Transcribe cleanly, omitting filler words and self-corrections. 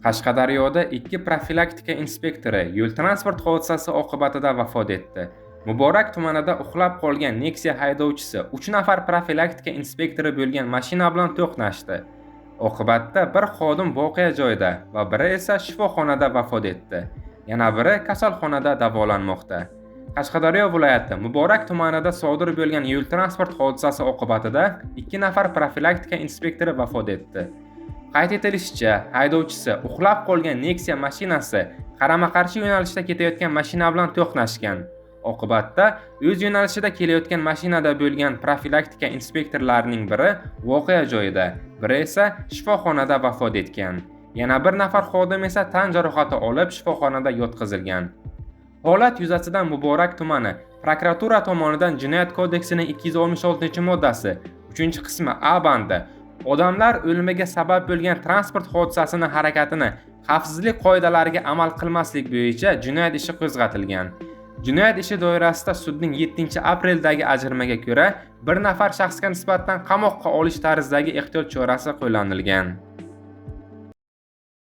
Qashqadaryoda 2 profilaktika inspektori yo'l-transport hodisasi oqibatida vafot etdi. Muborak tumanida uxlab qolgan Nexia haydovchisi 3 nafar profilaktika inspektori bo'lgan mashina bilan to'qnashdi. Oqibatda bir xodim voqea joyida va biri esa shifoxonada vafot etdi. Yana biri kasalxonada davolanmoqda. Qashqadaryo viloyati Muborak tumanida sodir bo'lgan yo'l-transport hodisasi oqibatida 2 nafar profilaktika inspektori vafot etdi. Qayd etilishicha, haydovchisi uxlab qolgan Nexia mashinasi qarama-qarshi yo'nalishda ketayotgan mashina bilan to'qnashgan. Oqibatda o'z yo'nalishida kelayotgan mashinada bo'lgan profilaktika inspektorlarining biri voqea joyida, biri esa shifoxonada vafot etgan. Yana bir nafar xodim esa tan jarohati olib shifoxonada yotqizilgan. Holat yuzasidan Muborak tumani prokuratura tomonidan Jinoyat kodeksining 266-moddasi 3-qismi A bandi odamlar o'limiga sabab bo'lgan transport hodisasini harakatini xavfsizlik qoidalariga amal qilmaslik bo'yicha jinoyat ishi qo'zg'atilgan. Jinoyat ishi doirasida sudning 7-apreldagi ajrimaga ko'ra bir nafar shaxsga nisbatan qamoqqa olish tarzidagi ehtiyot chorasi qo'llanilgan.